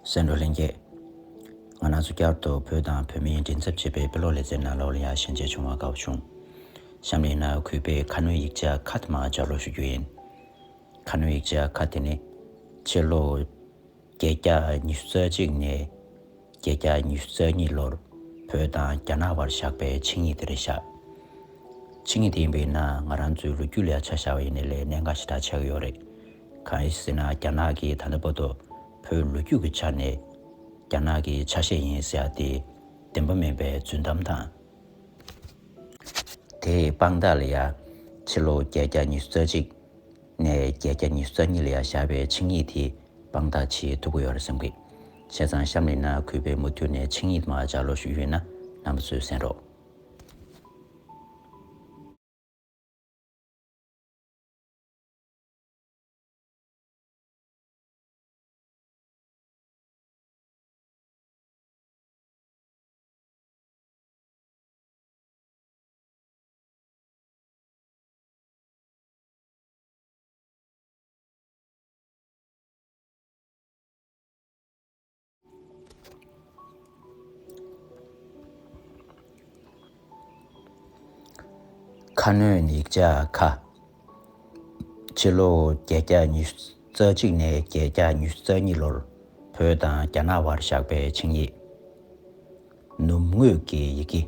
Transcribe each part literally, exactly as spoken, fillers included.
གསན་གྲོགས་ལྷན་རྒྱས། ང་རང་ཚོ་བསྐྱར་དུ་བོད་དང་བོད་མིའི་མགྲིན་ཚབ་ཅེས་པའི་དཔེ་ཀློག་ལེ་ཚན་ནང་ལོགས་ལ་ཡར་ཞལ་མཇལ་བྱུང་བ་དགའ་བོ་བྱུང་། གཤམ་ལ་ཡིན་ན་གུས་པས་ཁ་སྣོན་ཡིག་ཆ་ཁ་དེ་མར་ལྗགས་ཀློག་ཞུ་རྒྱུ་ཡིན། ཁ་སྣོན་ཡིག་ཆ་ཁ་དེ་ནི་ཕྱི་ལོ་བརྒྱད་བརྒྱ་ཉི་ཤུ་རྩ་གཅིག་ནས་བརྒྱད་བརྒྱ་ཉི་ཤུ་རྩ་གཉིས་ལོར་བོད་དང་རྒྱ་ནག་བར་བཞག་པའི་ཆིངས་ཡིག་དེ་རེད་ཤག་ཆིངས་ཡིག་དེ་ཡིན་པས་ན་ང་རང་ཚོའི་ལོ་རྒྱུས་ལ་ཆ་བཞག་པ་ཡིན་ན་ལས་གནད་འགག་ཞེ་དྲག་ཆགས་ཀྱི་ཡོད་རེད། གང་ཡིན་ཟེར་ན་རྒྱ་ནག་གིས་ད་ལྟ་བར་དུ་བོད་ལོ་རྒྱུས་ཀྱི་ཆ་ནས་རྒྱ་ནག་གི་ཆ་ཤས་ཡིན་ཟེར་ཡ་དེ་བདེན་པ་མིན་པའི་རྫུན་གཏམ་དང་། དེའི་དཔང་རྟགས་ལ་ཡ་ཕྱི་ལོ་བརྒྱད་བརྒྱ་ཉི་ཤུ་རྩ་གཅིག་ནས་བརྒྱད་བརྒྱ་ཉི་ཤུ་རྩ་གཉིས་ལ་ཡ་བཞག་པའི་ཆིངས་ཡིག་དེ་དཔང་རྟགས་བྱེད་ཐུབ་ཀྱི་ཡོད་རེད་བསམ་གི། བྱས་ཙང་གཤམ་ལ་ཡིན་ན་གུས་པས་མུ་མཐུད་ནས་ཆིངས་ཡིག་མར་ལྗགས་ཀློག་ཞུ་རྒྱུ་ཡིན་ན་རྣམ་པ་ཚོས་གསན་རོགས། ཁ་སྣོན་ཡིག་ཆ་ཁ། ཕྱི་ལོ་བརྒྱད་བརྒྱ་ཉི་ཤུ་རྩ་གཅིག་ནས་བརྒྱད་བརྒྱ་ཉི་ཤུ་རྩ་གཉིས་ལོར་བོད་དང་རྒྱ་ནག་བར་བཞག་པའི་ཆིངས་ཡིག་ནུབ་ངོས་ཀྱི་ཡི་གེ།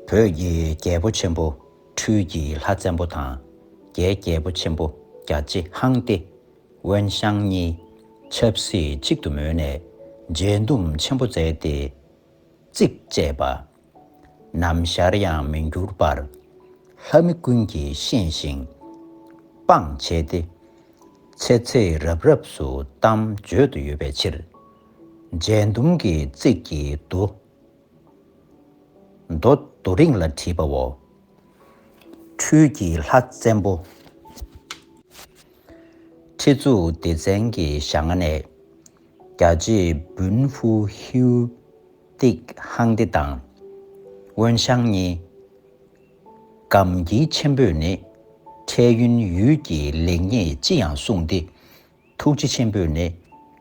བོད་ཀྱི་རྒྱལ་པོ་ཆེན་པོ་འཕྲུལ་གྱི་ལྷ་བཙན་པོ་དང་རྒྱའི་རྒྱལ་པོ་ཆེན་པོ་རྒྱ་རྗེ་ཧང་ཏེ་ཝེན་ཤང་གཉིས་ཆབ་སྲིད་གཅིག་ཏུ་མོས་ནས་མཇལ་འདུམ་ཆེན་པོ་མཛད་དེ། རྩིག་ཅེས་པ། ནམ་ཞར་ཡང་མི་འགྱུར་བར། ལྷ་མི་ཀུན་གྱིས་ཤེས་ཤིང་། དཔང་བྱས་ཏེ། ཚེ་ཚེ་རབས་རབས་སུ་གཏམ་བརྗོད་དུ་ཡོད་པའི་ཕྱིར། མཇལ་འདུམ་གྱི་རྩིག་གི་མདོ། མདོ་རྡོ་རིང་ལ་བྲིས་པའོ། འཕྲུལ་གྱི་ལྷ་བཙན་པོ། ཁྲི་གཙུག་ལྡེ་བཙན་གྱི་ཞལ་སྔ་ནས། རྒྱ་རྗེ་བུན་ཧྥུ་ཧིའུ་ཏིག་ཧང་ཏེ་དང་། ཝོན་ཤང་གཉིས། དགའ་སྐྱིད་ཆེན་པོས་ནི། འཕྲལ་ཡུན་ཡུལ་གྱི་ལེགས་ཉེས་ཅི་ཡང་གསུངས་ཏེ། ཐུགས་རྗེ་ཆེན་པོས་ནི།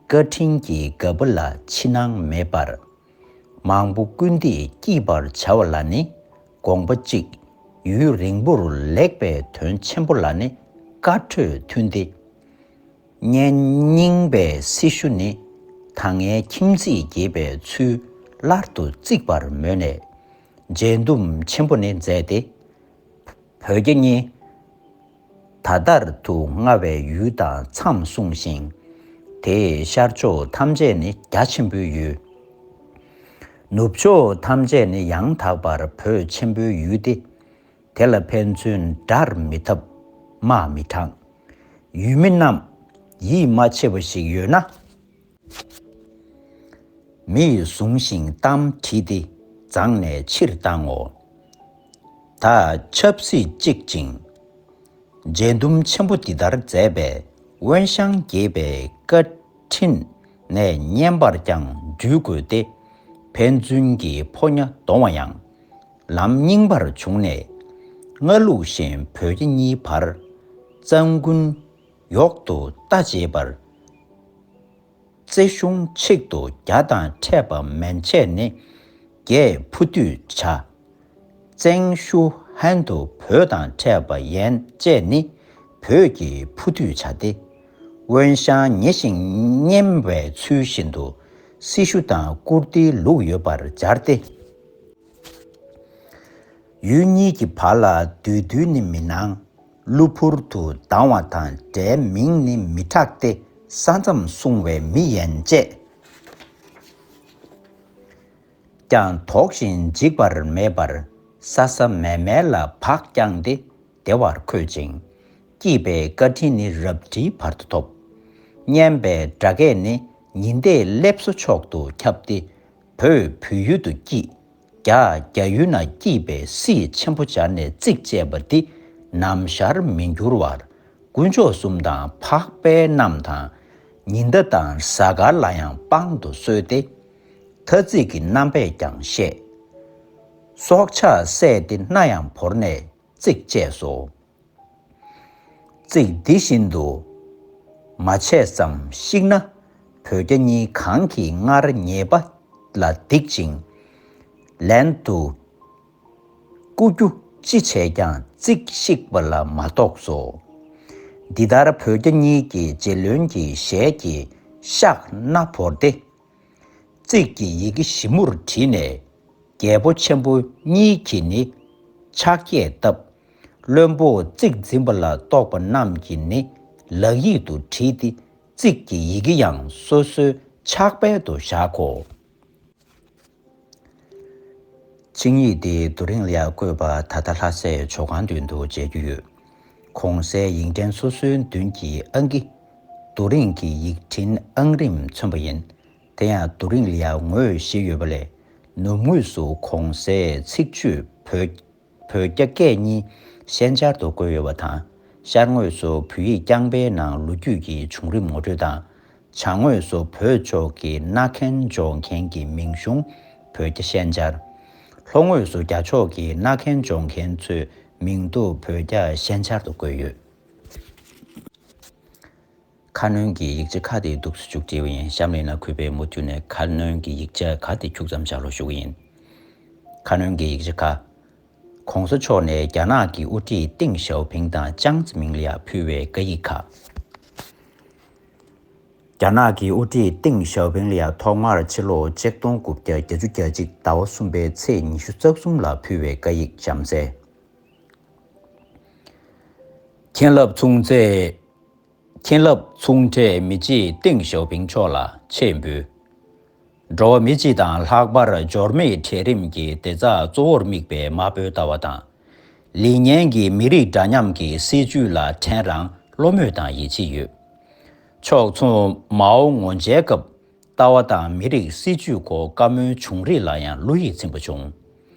བཀའ་དྲིན་གྱི་དགའ་པོ་ལ་ཕྱི་ནང་མེད་པར། མང་པོ་སྐུལ་འདེད་བགྱིད་པར་བྱ་བ་ལ་ནི། དགོངས་པ་གཅིག་ཡུན་རིང་པོར་ལེགས་པའི་དོན་ཆེན་པོ་ལ་ནི། བཀའ་གྲོས་མཐུན་ཏེ། གཉེན་རྙིང་པའི་སྲི་ཞུ་ནི། ད་སྔའི་ཁྱིམ་མཚེས་དགྱེས་པའི་ཚུལ་སླར་དུ་བརྩིག་པར་མོས་ནས། མཇལ་འདུམ་ཆེན་པོ་ནི་མཛད་དེ། བོད་རྒྱ་གཉིས། ད་ལྟར་དུ་མངའ་བའི་ཡུལ་དང་མཚམས་བསྲུངས་ཤིང་། དེའི་ཤར་ཕྱོགས་ཐམས་ཅད་ནི་རྒྱ་ཆེན་པོའི་ཡུལ། ནུབ་ཕྱོགས་ཐམས་ཅད་ནི་ཡང་དག་པར་བོད་ཆེན་པོའི་ཡུལ་ཏེ། དེ་ལ་ཕན་ཚུན་དགྲར་མི་འཐབ། དམག་མི་དྲངས། ཡུལ་མི་རྣམས་ཡིད་མ་ཆེས་པ་ཞིག་ཡོད་ན། མི་ཡིས་བཟུང་ཞིང་གཏམ་དྲིས་ཏེ་བརྫངས་ནས་ཕྱིར་བཏང་ངོ་། ད་ཆབ་སྲིད་གཅིག་ཅིང་། མཇལ་འདུམ་ཆེན་པོ་འདི་ལྟར་མཛད་པས་དབོན་ཞང་དགྱེས་པའི་བཀའ་དྲིན་ནས་བསྙེན་པར་ཀྱང་འདུལ་དགོས་ཏེ། ཕན་ཚུན་གྱི་ཕོ་ཉ་གདོང་བ་ཡང་ལམ་རྙིང་པར་བྱུང་ནས། སྔ་ལུགས་བཞིན་བོད་རྒྱ་གཉིས་བར་གཙང་དགུན་འོག་ཏུ་རྟ་བྱེད་པར། རྩེ་གཞུང་གཅིག་ཏུ་རྒྱ་དང་འཕྲད་པ་མན་ཆད་ནི། རྒྱས་ཕུ་དུད་བྱ། བཙན་ཞུ་ཧན་དུ་བོད་དང་འཕྲད་པ་ཡན་ཆད་ནི། བོད་ཀྱི་ཕུ་དུད་བྱ་སྟེ། དབོན་ཞང་ཉེ་ཞིང་སྙེམས་པའི་ཚུལ་བཞིན་དུ་སྲི་ཞུ་དང་བཀུར་སྟིའི་ལུགས་ཡོད་པར་སྦྱར་ཏེ། ཡུལ་གཉིས་ཀྱི་བར་ལ་བདུད་འདུལ་ནི་མི་གནང་། གློ་བུར་དུ་སྡང་བ་དང་འབྲལ་མིང་ནི་མི་གྲགས་ཏེ། ས་མཚམས་སྲུང་བའི་མི་ཡན་ཆད་ཀྱང་དོགས་ཤིང་འཇིགས་པར་མེད་པར། ས་ས་མེ་མེ་ལ་བག་བརྐྱངས་ཏེ། བདེ་བར་འཁོད་ཅིང་། སྐྱིད་པའི་བཀའ་དྲིན་ནི་རབ་འབྲིའི་བར་དུ་ཐོབ། སྙན་པའི་སྒྲ་སྐད་ནི་ཉི་ཟླའི་སླེབས་སོ་མཆོག་ཏུ་ཁྱབ་སྟེ། བོད་བོད་ཡུལ་དུ་སྐྱིད། རྒྱ་རྒྱ་ཡུལ་ན་སྐྱིད་པའི་སྲིད་ཆེན་པོ་སྦྱར་ནས་རྩིག་ཅེས་པ་འདི་ནམ་ཞར་མི་འགྱུར་བར། དཀོན་མཆོག་གསུམ་དང་འཕགས་པའི་རྣམས་དང་། ཉི་ཟླ་དང་གཟའ་སྐར་ལ་ཡང་དཔང་དུ་གསོལ་ཏེ། ཐ་ཚིག་གི་རྣམ་པས་ཀྱང་བཤད། སྲོག་ཆགས་བསད་དེ་སྣ་ཡང་བོར་ནས་རྩིག་ཅེས་སོ། རྩིག་འདི་བཞིན་དུ་མ་བྱས་ཙམ་བཤིག་ན། བོད་རྒྱ་གཉིས་གང་གིས་སྔར་ཉེས་པ་ལ་སྡིག་ཅིང་ལན་དུ་རྐུ་རྒྱུ་ཅི་བྱས་ཀྱང་རྩིག་བཤིག་པ་ལ་མ་གཏོགས་སོ། འདི་ལྟར་བོད་རྒྱ་གཉིས་ཀྱི་རྗེ་བློན་གྱི་ཞལ་གྱི་ཤག་སྣ་བོར་ཏེ། རྩིག་གི་ཡི་གེ་ཞིབ་མོར་བྲིས་ནས། རྒྱལ་པོ་ཆེན་པོ་གཉིས་ཀྱིས་ནི་ཕྱག་རྒྱས་བཏབ། བློན་པོ་རྩིག་འཛིན་པ་ལ་གཏོགས་པ་རྣམས་ཀྱིས་ནི་ལག་ཡིག་ཏུ་བྲིས་ཏེ། རྩིག་གི་ཡི་གེ་ཡང་སོ་སོའི་ཕྱག་དཔེ་དུ་བཞག་གོ། ཆིངས་ཡིག་དེའི་རྡོ་རིང་ལ་ཡང་བརྐོས་པ་ད་ལྟ་ལྷ་སའི་ཇོ་ཁང་མདུན་དུ་མཇལ་རྒྱུ་ཡོད། གོང་གསལ་ཡིག་ཕྲེང་སོ་སོའི་མདུན་གྱི་ཨང་ཀི། རྡོ་རིང་གི་ཡིག་ཕྲེང་ཨང་རིམ་མཚོན་པ་ཡིན། དེ་ཡང་རྡོ་རིང་ལ་ཡང་ངོས་བཞི་ཡོད་པ་ལས། ནུབ་ངོས་སུ་གོང་གསལ་ཚིག་བརྗོད་བོད་བོད་རྒྱ་སྐད་གཉིས་ཤན་སྦྱར་དུ་བཀོད་ཡོད་པ་དང་། ཤར་ངོས་སུ་བོད་ཡིག་རྐྱང་པའི་ནང་ལོ་རྒྱུས་ཀྱི་བྱུང་རིམ་ངོ་སྤྲོད་དང་། བྱང་ངོས་སུ་བོད་ཕྱོགས་ཀྱི་མནའ་གན་འཇོག་མཁན་གྱི་མིང་གཞུང་བོད་རྒྱ་ཤན་སྦྱར། ལྷོ་ངོས་སུ་རྒྱ་ཕྱོགས་ཀྱི་མནའ་གན་འཇོག་མཁན་ཚོའི་མིང་ཐོ་བོད་རྒྱ་ཤན་སྦྱར་དུ་བཀོད་ཡོད། ཁ་སྣོན་གྱི་ཡིག་ཆ་ཁག་དེ་འདུག་སེ་མཇུག་སྒྲིལ་བ་ཡིན། གཤམ་ལ་ཡིན་ན་གུས་པས་མུ་མཐུད་ནས་ཁ་སྣོན་གྱི་ཡིག་ཆ་ཁག་དེ་ཁྱུག་ཙམ་བཞག་རོགས་ཞུ་གི་ཡིན། ཁ་སྣོན་གྱི་ཡིག་ཆ་ཁག། གོང་ས་མཆོག་ནས་རྒྱ་ནག་གི་དབུ་ཁྲིད་ཏེང་ཞའོ་ཕིང་དང་ཅང་ཙེ་མིང་ལ་ཡང་ཕུལ་བའི་བཀའ་ཡིག་ཁག། རྒྱ་ནག་གི་དབུ་ཁྲིད་ཏེང་ཞའོ་ཕིང་ལ་ཡང་ཐོག་མར་ཕྱི་ལོ་ཆིག་སྟོང་དགུ་བརྒྱ་བརྒྱད་ཅུ་གྱ་གཅིག་ཟླ་བ་གསུམ་པའི་ཚེས་ཉི་ཤུ་རྩ་གསུམ་ལ་ཕུལ་བའི་བཀའ་ཡིག་གཤམ་གསལ། མཁྱེན་རླབས་མཚུངས་ཚེ། མཁྱེན་རླབས་མཚུངས་གྲས་མི་གཅིག་ཏེང་ཞའོ་ཕིང་མཆོག་ལ་ཆེད་འབུལ། འགྲོ་བ་མི་སྤྱི་དང་ལྷག་པར་འབྱོར་མེད་གྲལ་རིམ་གྱི་བདེ་རྩ་གཙོ་བོར་དམིགས་པའི་དམར་པོའི་ལྟ་བ་དང་། ལེགས་ཉེས་ཀྱི་མི་རིགས་འདྲ་མཉམ་གྱི་སྲིད་བྱུས་ལ་ཕྲན་རང་བློ་མོས་དང་ཡིད་ཆེས་ཡོད། ཕྱོགས་མཚུངས་མའོ་ངོ་མཇལ་སྐབས། ལྟ་བ་དང་མི་རིགས་སྲིད་བྱུས་སྐོར་བཀའ་མོལ་བྱུང་རིགས་ལ་ཡང་བློ་ཡིད་ཚིམ་པོ་བྱུང་།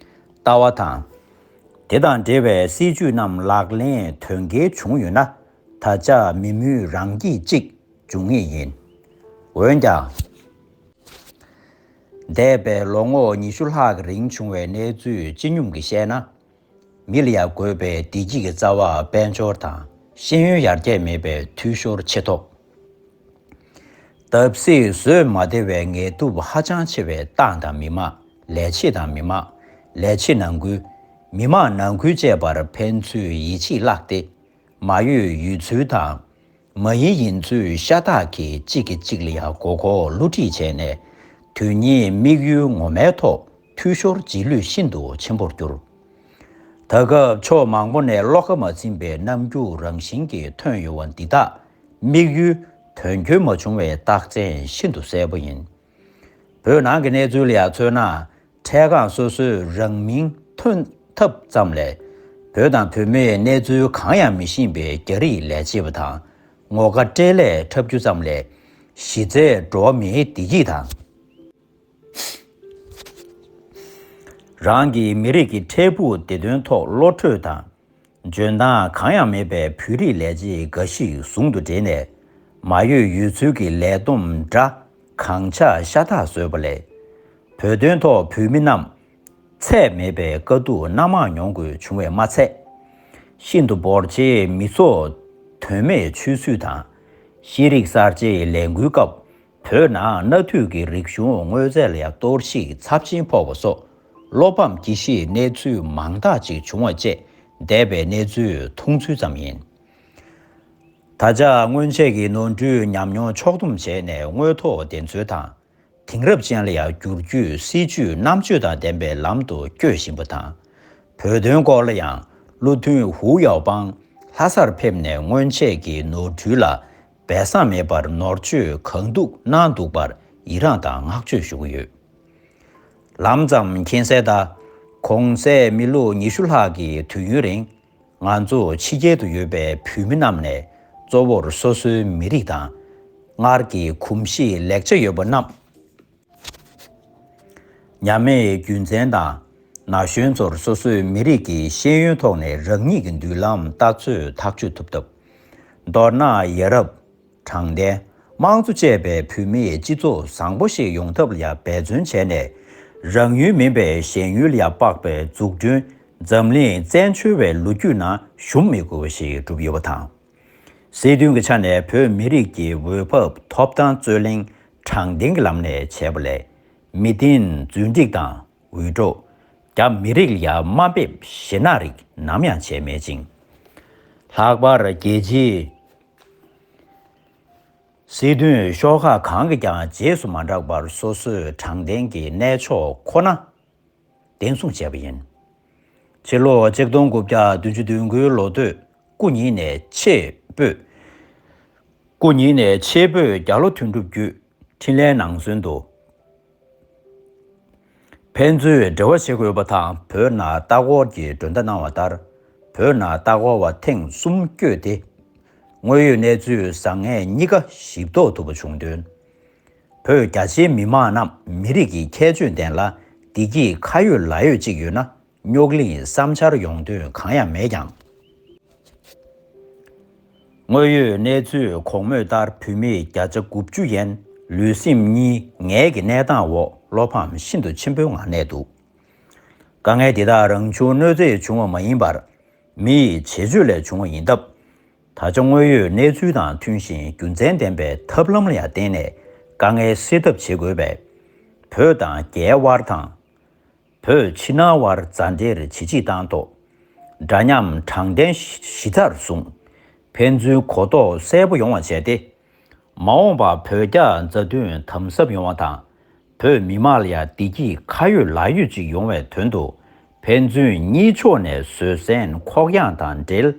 ལྟ་བ་དང་། དེ་དང་འབྲེལ་བའི་སྲིད་བྱུས་རྣམས་ལག་ལེན་དོན་འཁེལ་བྱུང་ཡོད་ན། ད་ཆ་མི་མོས་རང་སྐྱིད་ཅིག་འབྱུང་ངེས་ཡིན། འོན་ཀྱང་། འདས་པའི་ལོ་ངོ་ཉི་ཤུ་ལྷག་གི་རིང་བྱུང་བའི་གནས་ཚུལ་སྤྱི་སྙོམས་ཀྱིས་བཤད་ན། མི་ལ་ཡང་དགོས་པའི་བདེ་སྐྱིད་ཀྱི་རྩ་བ་དཔལ་འབྱོར་དང་ཤེས་ཡོན་ཡར་རྒྱས་མེད་པའི་འཐུས་ཤོར་ཆེ་ཐོག། བརྡབ་གསིག་བཟོད་མ་བདེ་བའི་ངལ་དུབ་ཧ་ཅང་ཆེ་བའི་ཏང་དང་མི་དམངས། ལས་བྱེད་དང་མི་དམངས། ལས་བྱེད་ནང་ཁུལ། མི་དམངས་ནང་ཁུལ་བཅས་པར་ཕན་ཚུན་ཡིད་ཆེས་བརླག་སྟེ། མ་ཡོད་ཡོད་ཚུལ་དང་། མ་ཡིན་ཡིན་ཚུལ་ཤ་སྟག་གིས་གཅིག་གིས་གཅིག་ལ་ཡང་མགོ་སྐོར་བསླུ་བྲིད་བྱས་ནས། དོན་གཉིས་དམིགས་ཡུལ་ངོ་མའི་ཐོག་འཐུས་ཤོར་རྗེས་ལུས་ཤིན་ཏུ་ཆེན་པོར་གྱུར། ད་སྐབས་ཕྱོགས་མང་པོ་ནས་བློ་ཁ་མ་ཚིམ་པའི་རྣམ་འགྱུར་རང་བཞིན་གྱིས་ཐོན་ཡོང་བ་འདི་དག་དམིགས་ཡུལ་དོན་འཁྱོལ་མ་བྱུང་བའི་རྟགས་མཚན་ཤིན་ཏུ་གསལ་པོ་ཡིན། བོད་ནང་གི་གནས་ཚུལ་ལ་ཡང་མཚོན་ན། འཕྲལ་སྒང་སོ་སོས་རང་མིང་ཐོན་ཐབས་ཙམ་ལས། བོད་དང་བོད་མིའི་གནས་ཚུལ་གང་ཡང་མི་ཤེས་པའི་རྒྱ་རིགས་ལས་བྱེད་པ་དང་། ངོ་དགའ་སྤྲེལ་ལད་འཁྲབ་རྒྱུ་ཙམ་ལས། གཞི་རྩའི་འགྲོ་བ་མིའི་བདེ་སྐྱིད་དང་། རང་གི་མི་རིགས་ཀྱི་འཕྲལ་ཕུགས་བདེ་དོན་ཐོག་བློ་གྲོས་དང་། འཇོན་ཐང་གང་ཡང་མེད་པའི་བོད་རིགས་ལས་བྱེད་འགའ་ཞིག་ཟུང་དུ་འབྲེལ་ནས། མ་ཡོད་ཡོད་ཚུལ་གྱི་ལས་བསྡོམས་འདྲ་གང་ཆགས་ཤ་སྟག་བཟོས་པ་ལས། བོད་དོན་ཐོག་བོད་མི་རྣམས་ཚད་མེད་པའི་དཀའ་སྡུག་སྣ་མང་མྱོང་དགོས་བྱུང་བས་མ་ཚད། ཤིན་ཏུ་འབོར་ཆེའི་མི་ཚོགས་དོན་མེད་ཆོས་སྲིད་དང་། ཤེས་རིག་གསར་བརྗེའི་ལས་འགུལ་སྐབས། བོད་ནང་མནའ་མཐུད་ཀྱི་རིག་གཞུང་དངོས་རྫས་ལ་ཡང་གཏོར་བཤིག་ཚབས་ཆེན་ཕོག་པ་སོགས། བློ་ཕམ་སྐྱེ་གཞིའི་གནས་ཚུལ་མང་དག་ཅིག་བྱུང་བ་བཅས་འདས་པའི་གནས་ཚུལ་མཐོང་ཚུལ་ཙམ་ཡིན། ད་ཆ་སྔོན་ཆད་ཀྱི་ནོར་འཁྲུལ་ཉམས་མྱོང་ཕྱོགས་བསྡོམས་བྱས་ནས་དངོས་ཐོག་བདེན་འཚོལ་དང་། དེང་རབས་ཅན་ལ་ཡང་བསྒྱུར་བཅོས་སྲིད་ཇུས་རྣམ་དཔྱོད་དང་ལྡན་པའི་ལམ་དུ་བསྐྱོད་བཞིན་པ་དང་། བོད་དོན་སྐོར་ལ་ཡང་བློ་མཐུན་ཧུའུ་ཡའོ་པང་ལྷ་སར་ཕེབས་ནས་སྔོན་ཆད་ཀྱི་ནོར་འཁྲུལ་ལ་སྦས་གསང་མེད་པར་ནོར་བཅོས་གང་ཐུབ་གནང་འདུག་པར་ཡི་རངས་དང་བསྔགས་བརྗོད་ཞུ་གི་ཡོད། ལམ་ཙམ་མཁྱེན་གསལ་ལྟར། གོང་གསལ་མི་ལོ་ཉི་ཤུ་ལྷག་གི་དུས་ཡུན་རིང་། ང་ཚོ་ཕྱི་རྒྱལ་དུ་ཡོད་པའི་བོད་མི་རྣམས་ནས་གཙོ་བོར་སོ་སོའི་མི་རིགས་དང་། སྔར་གྱི་གོམས་གཤིས་ལེགས་ཆ་ཡོད་པ་རྣམས། ཉམས་མེད་རྒྱུ་མཚན་དང་། ན་གཞོན་ཚོར་སོ་སོའི་མི་རིགས་ཀྱི་ཤེས་ཡོན་ཐོག་ནས་རང་ཉིད་ཀྱི་མདུན་ལམ་ལྟ་ཚོད་ཐག་གཅོད་ཐུབ་ཐབས། མདོར་ན་ཡ་རབས། དྲང་བདེན། དམངས་གཙོ་བཅས་པའི་བོད་མིའི་སྤྱི་ཚོགས་བཟང་པོ་ཞིག་ཡོང་ཐབས་ལ་ཡང་འབད་བརྩོན་བྱས་ནས། རང་ཡུལ་མིན་པའི་གཞན་ཡུལ་ལ་ཡང་དཔག་པའི་འཛུགས་སྐྲུན་འཛམ་གླིང་བཙན་བྱོལ་བའི་ལོ་རྒྱུས་ནང་ཞུམ་མི་དགོས་པ་ཞིག་བསྒྲུབས་ཡོད་པ་དང་། སྲིད་དོན་གྱི་ཆ་ནས་བོད་མི་རིགས་ཀྱི་འོས་བབ་ཐོབ་ཐང་རྩོད་གླེང་ དྲང་བདེན་གྱི་ལམ་ནས་བྱས་པ་ལས། མི་བདེན་རྫུན་སྒྲིག་དང་འུད་སྒྲོག་རྒྱ་མི་རིགས་ལ་ཡ་དམའ་འབེབས་ཞེད་སྣང་རིགས་ནམ་ཡང་བྱས་མེད་ཅིང་། ལྷག་པར་རྒྱལ་སྤྱིའི་སྲིད་དོན་ཤོག་ཁག་གང་གིས་ཀྱང་རྗེས་སུ་མ་འབྲངས་པར་སོ་སོའི་དྲང་བདེན་གྱི་གནས་མཆོག་ཁོ་ན་བདེན་སྲུང་བྱས་པ་ཡིན། ཕྱི་ལོ་ཆིག་སྟོང་དགུ་བརྒྱ་བདུན་ཅུ་དོན་དགུའི་ལོ་སྟོད་སྐུ་ཉིད་ནས་ཆེས་སྤོས། སྐུ་ཉིད་ནས་ཆེས་སྤོས་རྒྱ་ལོ་དོན་གྲུབ་བརྒྱུད་འཕྲིན་ལན་ནང་གསན་དུ། ཕན་ཚུན་འབྲེལ་བ་བྱེད་དགོས་པ་དང་བོད་ནང་ལྟ་སྐོར་གྱི་མགྲོན་བརྡ་གནང་བ་ལྟར། བོད་ནང་ལྟ་སྐོར་བ་ཐེངས་གསུམ་བསྐྱོད་དེ། དངོས་ཡོད་གནས་ཚུལ་བཟང་ངན་གཉིས་ཀ་ཞིབ་རྟོག་ཐུབ་པ་བྱུང་དོན། བོད་རྒྱ་ཆེའི་མི་མང་རྣམས་མི་རིགས་ཀྱི་ཁྱད་ཆོས་ལྡན་ལ་བདེ་སྐྱིད་ཁ་ཡོད་ལག་ཡོད་ཅིག་ཡོད་ན། རྙོག་གླེང་བསམ་འཆར་ཡོང་དོན་གང་ཡང་མེད་ཀྱང་། དངོས་ཡོད་གནས་ཚུལ་གོང་སྨོས་ལྟར་བོད་མི་བརྒྱ་ཆ་དགུ་བཅུ་ཡན་ལུས་སེམས་གཉིས་ངལ་གྱི་གནས་སྟངས་འོག་བློ་ཕམ་ཤིན་ཏུ་ཆེན་པོའི་ངང་གནས་འདུག་དཀའ་ངལ་འདི་དག་རང་བྱུང་གནོད་འཚེས་བྱུང་བ་མ་ཡིན་པར། མི་ཡི་བྱེད་སྤྱོད་ལས་བྱུང་བ་ཡིན་སྟབས། ད་ཆ་དངོས་ཡོད་གནས་ཚུལ་དང་མཐུན་ཞིང་རྒྱུ་མཚན་ལྡན་པའི་ཐབས་ལམ་ལ་ཡང་བརྟེན་ནས་དཀའ་ངལ་སེལ་ཐབས་བྱེད་དགོས་པས། བོད་དང་རྒྱའི་དབར་དང་། བོད་ཕྱི་ནང་དབར་མཛའ་འབྲེལ་ཇེ་ཆེར་བཏང་ཐོག་འདྲ་མཉམ་དྲང་བདེན་གཞི་རྩར་བཟུང་། ཕན་ཚུན་གོ་རྟོགས་གསལ་པོ་ཡོང་བ་བྱས་ཏེ། མ་འོངས་པར་བོད་རྒྱ་མཛའ་མཐུན་དམ་ཟབ་ཡོང་བ་དང་། བོད་མི་མང་ལ་ཡང་བདེ་སྐྱིད་ཁ་ཡོད་ལག་ཡོད་ཅིག་ཡོང་བའི་དོན་དུ། ཕན་ཚུན་གཉིས་ཕྱོགས་ནས་བཟོད་བསྲན་ཁོག་ཡངས་དང་འབྲེལ།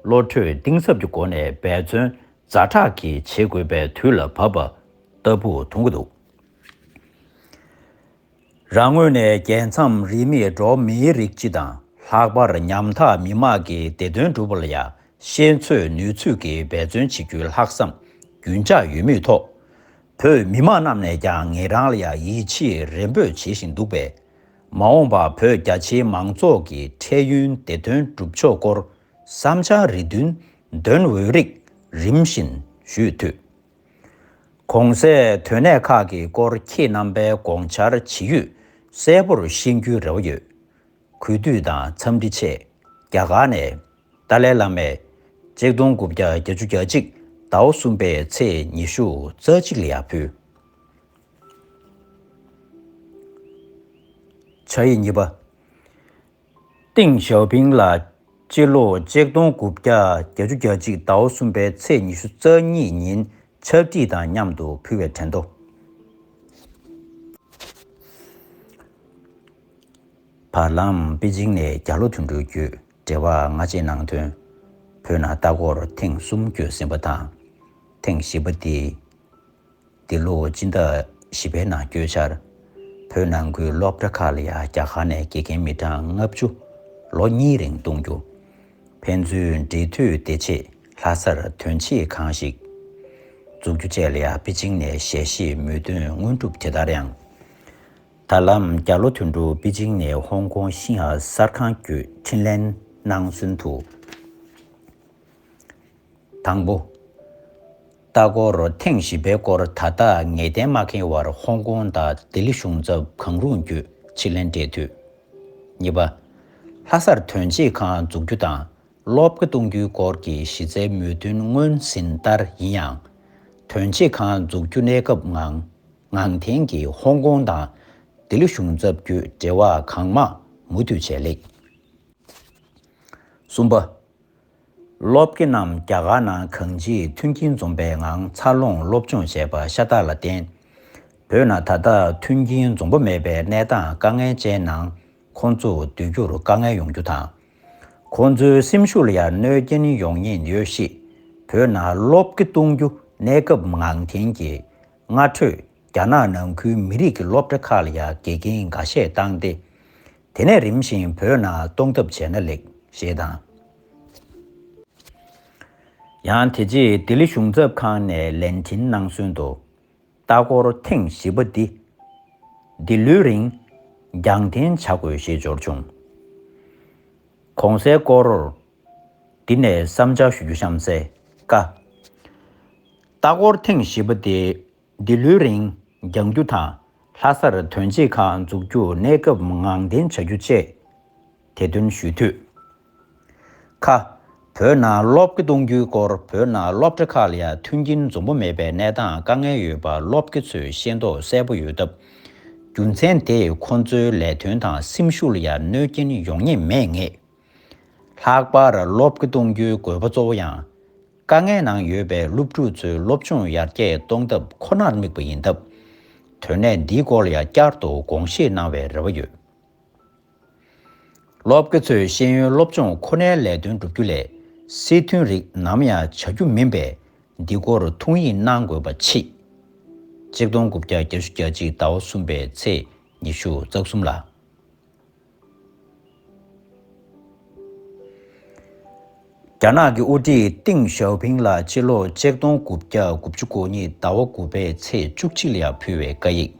བློ་གྲོས་གཏིང་ཟབ་ཀྱི་སྒོ་ནས་འབད་བརྩོན་ཛ་དྲག་གིས་བྱེད་དགོས་པའི་དུས་ལ་བབ་པ་ལྟ་བུ་མཐོང་གི་འདུག་རང་ངོས་ནས་རྒྱལ་མཚམས་རིས་མེད་འགྲོ་མིའི་རིགས་སྤྱི་དང་ལྷག་པར་ཉམ་ཐག་མི་དམངས་ཀྱི་བདེ་དོན་སྒྲུབ་པ་ལ་ཡང་ཤེས་ཚོད་ནུས་ཚོད་ཀྱིས་འབད་བརྩོན་བྱེད་རྒྱུའི་ལྷག་བསམ་རྒྱུན་འཇགས་ཡོད་མུས་ཐོག་བོད་མི་མང་རྣམས་ནས་ཀྱང་ངེད་རང་ལ་ཡང་ཡིད་ཆེས་རེ་འབོད་བྱེད་བཞིན་འདུག་པས། མ་འོངས་པར་བོད་རྒྱ་ཆེའི་མང་ཚོགས་ཀྱི་འཕྲལ་ཡུན་བདེ་དོན་སྒྲུབ་ཕྱོགས་སྐོར་བསམ་འཆར་རེ་བདུན་འདོན་འོས་རིགས་རིམ་བཞིན་ཞུས་མཐུད། གོང་གསལ་དོན་གནད་ཁག་གི་སྐོར་ཁྱེད་རྣམ་པའི་དགོངས་འཆར་ཇི་ཡོད་གསལ་པོར་ཤེས་རྒྱུའི་རེ་བ་ཡོད། གུས་འདུད་དང་འཚམས་འདྲི་ཆེད་རྒྱ་གར་ནས་ཏཱ་ལའི་བླ་མས་ཆིག་སྟོང་དགུ་བརྒྱ་བརྒྱད་ཅུ་གྱ་གཅིག་ཟླ་བ་གསུམ་པའི་ཚེས་ཉི་ཤུ་རྩ་གཅིག་ལ་ཡར་ཕུལ། ཕྱག་ཡིག་གཉིས་པ། ཏེང་ཞའོ་ཕིང་ལ་སྤྱི་ལོ་ཆིག་སྟོང་དགུ་བརྒྱ་བརྒྱད་ཅུ་གྱ་གཅིག་ཟླ་བ་གསུམ་པའི་ཚེས་ཉི་ཤུ་རྩ་གཉིས་ཉིན་ཕྱག་བྲིས་དང་མཉམ་དུ་ཕུལ་བའི་དྲན་ཐོ། བར་ལམ་པེ་ཅིང་ནས་རྒྱ་ལོ་དོན་གྲུབ་བརྒྱུད་འབྲེལ་བ་སྔ་རྗེས་གནང་དོན། བོད་ནང་ལྟ་སྐོར་ཐེངས་གསུམ་བསྐྱོད་ཟིན་པ་དང་། ཐེངས་བཞི་པ་འདི། འདི་ལོ་སྤྱི་ཟླ་བཞི་པའི་ནང་བསྐྱོད་འཆར། བོད་ནང་ཁུལ་སློབ་གྲྭ་ཁག་ལ་ཡང་རྒྱ་གར་ནས་དགེ་རྒན་མི་གྲངས་ལྔ་བཅུ་ལོ་གཉིས་རིང་གཏོང་རྒྱུ། ཕན་ཚུན་འབྲེལ་མཐུད་བདེ་ཆེད་ལྷ་སར་དོན་གཅིག་ཁང་ཞིག་འཛུགས་རྒྱུ་བཅས་ལ་ཡང་པེ་ཅིང་ནས་ཞལ་བཞེས་མོས་མཐུན་དངོས་གྲུབ། དེ་ལྟར་ཡང་། ད་ལམ་རྒྱ་ལོ་དོན་གྲུབ་པེ་ཅིང་ནས་ཧོང་ཀོང་ཤིན་ཧྭ་གསར་ཁང་བརྒྱུད་འཕྲིན་ལན་གནང་ཟིན་དུ། དང་པོ། ལྟ་སྐོར་ཐེངས་བཞི་པའི་སྐོར་ད་ལྟ་ངེས་གཏན་མ་འཁེལ་བར་ཧོང་ཀོང་དང་ལྡི་ལི་གཞུང་ཚབ་གང་རུང་བརྒྱུད་ཕྱིར་ལན་སྤྲད་དུས། གཉིས་པ། ལྷ་སར་དོན་གཅིག་ཁང་འཛུགས་རྒྱུ་དང་སློབ་གྲྭ་གཏོང་རྒྱུའི་སྐོར་གྱི་གཞི་རྩའི་མོས་མཐུན་སྔོན་ཟིན་ལྟར་ཡིན་ཡང་། དོན་གཅིག་ཁང་འཛུགས་རྒྱུ་གནས་སྐབས་ངང་ངང་འཐེན་གྱིས་ཧོང་ཀོང་དང་ལྡི་ལི་གཞུང་ཚབ་བརྒྱུད་འབྲེལ་བ་གང་མང་མུ་མཐུད་བྱས་ལེགས། གསུམ་པ། སློབ་དགེ་རྣམས་རྒྱ་གར་ནང་གང་ཅིའི་མཐུན་རྐྱེན་འཛོམས་པའི་ངང་འཚར་ལོངས་སློབ་སྦྱོང་བྱས་པ་ཤ་སྟག་ལ་བརྟེན། བོད་ནང་ད་ལྟ་མཐུན་རྐྱེན་འཛོམས་པོ་མེད་པའི་གནས་སྟངས་དཀའ་ངལ་ཅན་ནང་ཁོང་ཚོ་སྡོད་རྒྱུར་དཀའ་ངལ་ཡོང་རྒྱུ་དང་། ཁོང་ཚོའི་སེམས་ཤུགས་ལ་ཡང་གནོད་རྐྱེན་ཡོང་ཉེན་ཡོད་གཤིས། བོད་ནང་སློབ་དགེ་གཏོང་རྒྱུ་གནས་སྐབས་ངང་འཐེན་གྱིས་སྔ་འཕྲོས་རྒྱ་ནག་ནང་ཁུལ་མི་རིགས་ཀྱི་སློབ་གྲྭ་ཁག་ལ་ཡང་དགེ་རྒན་འགའ་ཤས་བཏང་སྟེ། དེ་ནས་རིམ་བཞིན་བོད་ནང་གཏོང་ཐབས་བྱས་ན་ལེགས་ཞེས་དང་། ཡང་དེ་རྗེས་ལྡི་ལི་གཞུང་ཚབ་ཁང་ནས་ལན་འཕྲིན་གནང་སོན་དུ། ལྟ་སྐོར་ཐེངས་བཞི་པ་འདི་འདི་ལོའི་རིང་རྒྱང་འཐེན་བྱ་དགོས་ཞེས་འབྱོར་བྱུང་། གོང་གསལ་སྐོར་འདི་ནས་བསམ་འཆར་ཞུ་རྒྱུ་གཤམ་གསལ། ཀ། ལྟ་སྐོར་ཐེངས་བཞི་པ་དེ་འདི་ལོའི་རིང་འགྱང་རྒྱུ་དང་ལྷ་སར་དོན་གཅིག་ཁང་འཛུགས་རྒྱུ་གནས་སྐབས་ངང་འཐེན་བྱ་རྒྱུ་བཅས་དེ་དོན་ཞུས་མཐུད། ཁ། བོད་ནང་སློབ་དགེ་གཏོང་རྒྱུའི་སྐོར་བོད་ནང་སློབ་གྲྭ་ཁག་ལ་ཡང་མཐུན་རྐྱེན་འཛོམས་པོ་མེད་པའི་གནས་སྟངས་དཀའ་ངལ་ཡོད་པ་སློབ་དགེ་ཚོས་ཤེས་རྟོགས་གསལ་པོ་ཡོད་སྟབས། རྒྱུ་མཚན་དེས་ཁོང་ཚོའི་ལས་དོན་དང་སེམས་ཤུགས་ལ་ཡང་གནོད་རྐྱེན་ཡོང་ཉེན་མེད་ངེས། ལྷག་པར་སློབ་དགེ་གཏོང་རྒྱུའི་དགོས་པ་གཙོ་བོ་ཡང་། དཀའ་ངལ་ནང་ཡོད་པའི་སློབ་ཕྲུག་ཚོའི་སློབ་སྦྱོང་ཡར་རྒྱས་གཏོང་ཐབས་ཁོ་ནར་དམིགས་པ་ཡིན་སྟབས། དོན་གནད་འདིའི་སྐོར་ལ་ཡང་བསྐྱར་དུ་དགོངས་བཞེས་གནང་བའི་རེ་བ་ཡོད། སློབ་དགེ་ཚོས་ཤེས་ཡོན་སློབ་སྦྱོང་ཁོ་ནའི་ལས་དོན་བསྒྲུབ་རྒྱུ་ལས་སྲིད་དོན་རིགས་ནམ་ཡང་བྱ་རྒྱུ་མིན་པས། འདི་སྐོར་ཐུགས་ཡིད་གནང་དགོས་པ་ཆེ། ཆིག་སྟོང་དགུ་བརྒྱ་བརྒྱད་ཅུ་གྱ་གཅིག་ཟླ་བ་གསུམ་པའི་ཚེས་ཉི་ཤུ་རྩ་གསུམ་ལ། རྒྱ་ནག་གི་དབུ་ཁྲིད་ཏེང་ཞའོ་ཕིང་ལ་ཕྱི་ལོ་ཆིག་སྟོང་དགུ་བརྒྱ་དགུ་བཅུ་གོ་གཉིས་ཟླ་བ་དགུ་པའི་ཚེས་བཅུ་གཅིག་ལ་ཡང་ཕུལ་བའི་བཀའ་ཡིག།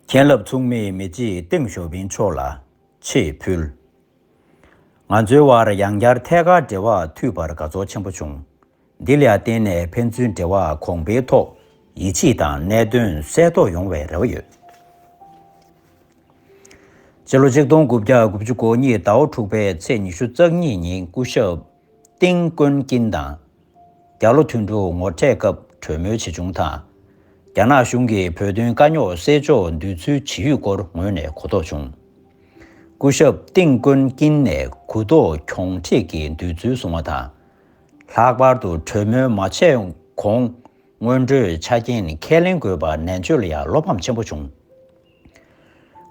མཁན་སློབ་ཚོགས་མིའི་མི་རྗེ་ཏེང་ཞའོ་ཕིང་མཆོག་ལ་ཆེད་ཕུལ། ང་ཚོའི་དབར་ཡང་བསྐྱར་ཐད་ཀར་འབྲེལ་བ་མཐུད་པར་དགའ་ཚོར་ཆེན་པོ་བྱུང་། འདི་ལ་བརྟེན་ནས་ཕན་ཚུན་འབྲེལ་བ་གོང་འཕེལ་ཐོག་ཡིད་ཆེས་དང་གནད་དོན་གསལ་རྟོགས་ཡོང་བའི་རེ་བ་ཡོད། སྤྱི་ལོ་ཆིག་སྟོང་དགུ་བརྒྱ་དགུ་བཅུ་གོ་གཉིས་ཟླ་བ་དྲུག་པའི་ཚེས་ཉི་ཤུ་རྩ་གཉིས་ཉིན་སྐུ་ཞབས་ཏིང་ཀོན་ཀིན་དང་། རྒྱ་ལོ་དོན་དྲུག་ངོ་འཕྲད་སྐབས་གྲོས་མོལ་བྱེད་བྱུང་དང་། རྒྱ་ནག་གཞུང་གིས་བོད་དོན་དཀའ་རྙོག་སེལ་ཕྱོགས་འདོད་ཚུལ་ཇི་ཡོད་སྐོར་ངོས་ནས་གོ་རྟོགས་བྱུང་། སྐུ་ཞབས་ཏིང་ཀོན་ཀིན་ནས་གུ་དོག་གྱོང་ཁྲིད་ཀྱི་འདོད་ཚུལ་བཟུང་བ་དང་། ལྷག་པར་དུ་གྲོས་མོལ་མ་བྱས་གོང་སྔོན་འགྲོའི་ཆ་རྐྱེན་ཁས་ལེན་དགོས་པར་ནན་བརྗོད་ལ་ཡང་བློ་ཕམ་ཆེན་པོ་བྱུང་།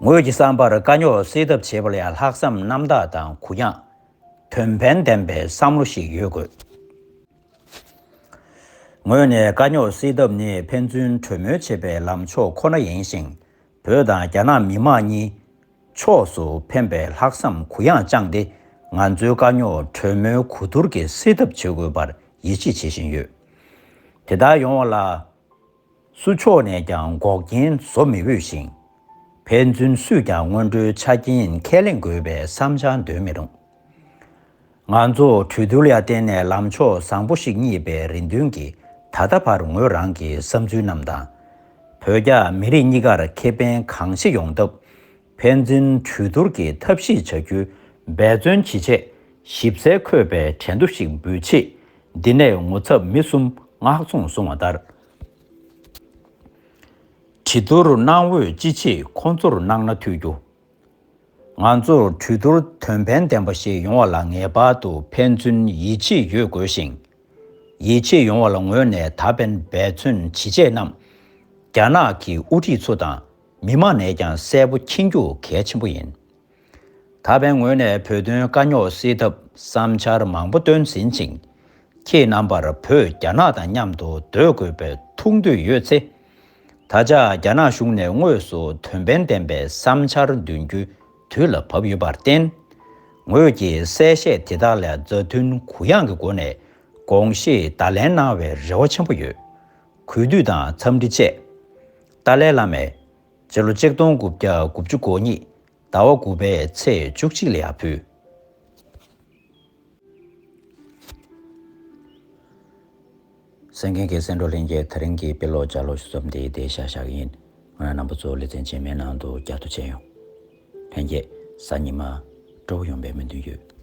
ངོས་ཀྱི་བསམ་པར་དཀའ་རྙོག་སེལ་ཐབས་བྱེད་པ་ལ་ཡང་ལྷག་བསམ་རྣམ་དག་དང་གུ་ཡངས། དོན་ཕན་ལྡན་པའི་བསམ་བློ་ཞིག་ཡོད་དགོས། ངོས་ནས་དཀའ་རྙོག་སེལ་ཐབས་ནི་ཕན་ཚུན་གྲོས་མོལ་བྱེད་པའི་ལམ་ཕྱོགས་ཁོ་ན་ཡིན་ཞིང་། བོད་དང་རྒྱ་ནག་མི་དམངས་གཉིས་ཕྱོགས་སུ་ཕན་པའི་ལྷག་བསམ་གུ་ཡངས་བཅངས་ཏེ། ང་ཚོའི་དཀའ་རྙོག་གྲོས་མོལ་གོ་བསྡུར་གྱིས་སེལ་ཐབས་བྱེད་དགོས་པར་ཡིད་ཆེས་བྱེད་བཞིན་ཡོད། དེ་ལྟར་ཡོང་བ་ལ། སུ་ཕྱོགས་ནས་ཀྱང་འགོག་རྐྱེན་བཟོ་མི་འོས་ཤིང་། ཕན་ཚུན་སུས་ཀྱང་སྔོན་འགྲོའི་ཆ་རྐྱེན་ཁས་ལེན་དགོས་པའི་བསམ་འཆར་འདོན་མི་རུང་། ང་ཚོ་གྲོས་བསྡུར་ལ་བརྟེན་ནས་ལམ་ཕྱོགས་བཟང་པོ་ཞིག་རྙེད་པའི་རེ་འདུན་གྱིས། ད་ལྟ་བར་ངོས་རང་གི་བསམ་ཚུལ་རྣམས་དང་། བོད་རྒྱ་མི་རིགས་གཉིས་ཀར་ཁེ་ཕན་གང་ཆེ་ཡོང་ཐབས། ཕན་ཚུན་གྲོས་བསྡུར་གྱི་ཐབས་ཤེས་བྱ་རྒྱུའི་འབད་བརྩོན་ཇི་བྱས་ཞིབ་གསལ་འཁོད་པའི་གྲོས་འདུ་ཞིག་འབུལ་ཆེད། འདི་ནས་ངོ་ཚབ་མི་གསུམ་མངགས་སོང་གསུངས་པ་ལྟར། གྲོས་བསྡུར་གནང་འོས་ཅི་མཆིས་ཁོང་ཚོར་གནང་ན་འཐུས་རྒྱུ། ང་ཚོར་གྲོས་བསྡུར་དོན་ཕན་ལྡན་པ་ཞིག་ཡོང་བ་ལ་ངེས་པར་དུ་ཕན་ཚུན་ཡིད་ཆེས་ཡོད་དགོས་ཤིང་། ཡིད་ཆེས་ཡོང་བ་ལ་ངོས་ནས་ད་ཕན་འབད་བརྩོན་ཇི་བྱས་རྣམས། རྒྱ་ནག་གི་དབུ་ཁྲིད་ཚོ་དང་མི་མང་ནས་ཀྱང་གསལ་པོ་མཁྱེན་རྒྱུ་གལ་ཆེན་པོ་ཡིན། ད་ཕན་ངོས་ནས་བོད་དོན་དཀའ་རྙོག་སེལ་ཐབས་བསམ་འཆར་མང་པོ་བཏོན་ཟིན་ཅིང་། ཁྱེད་རྣམ་པར་བོད་རྒྱ་ནག་དང་མཉམ་དུ་སྡོད་དགོས་པའི་ཐུགས་འདོད་ཡོད་ཚེ། ད་ཆ་རྒྱ་ནག་གཞུང་ནས་དངོས་སུ་དོན་ཕན་ལྡན་པའི་བསམ་འཆར་འདོན་རྒྱུའི་དུས་ལ་བབ་ཡོད་པར་བརྟེན། ངོས་ཀྱིས་གསལ་བཤད་དེ་དག་ལ་མཛའ་མཐུན་གུ་ཡངས་ཀྱི་སྒོ་ནས་དགོངས་བཞེས་བརྡ་ལན་གནང་བའི་རེ་བ་ཆེན་པོ་ཡོད། གུས་འདུད་དང་འཚམས་འདྲི་བཅས། ཏཱ་ལའི་བླ་མས། སྤྱི་ལོ་ཆིག་སྟོང་དགུ་བརྒྱ་དགུ་བཅུ་གོ་གཉིས་ཟླ་བ་དགུ་པའི་ཚེས་བཅུ་གཅིག་ལ་ཡར་ཕུལ། གསན་མཁན་གྱི་གསན་གྲོགས་ལྷན་རྒྱས། དེ་རིང་གི་དཔེ་ཀློག་ལྗགས་ཀློག་ཞུ་མཚམས་འདི་འདིར་བཞག་བཞག་གི་ཡིན། ང་རང་རྣམ་པ་ཚོ་ལེ་ཚན་རྗེས་མའི་ནང་དུ་བསྐྱར་དུ་མཇལ་ཡོང་། ལྷན་རྒྱས་གཟའ་ཉི་མ་སྤྲོ་པོ་ཡོང་བའི་སྨོན་འདུན་ཡོད།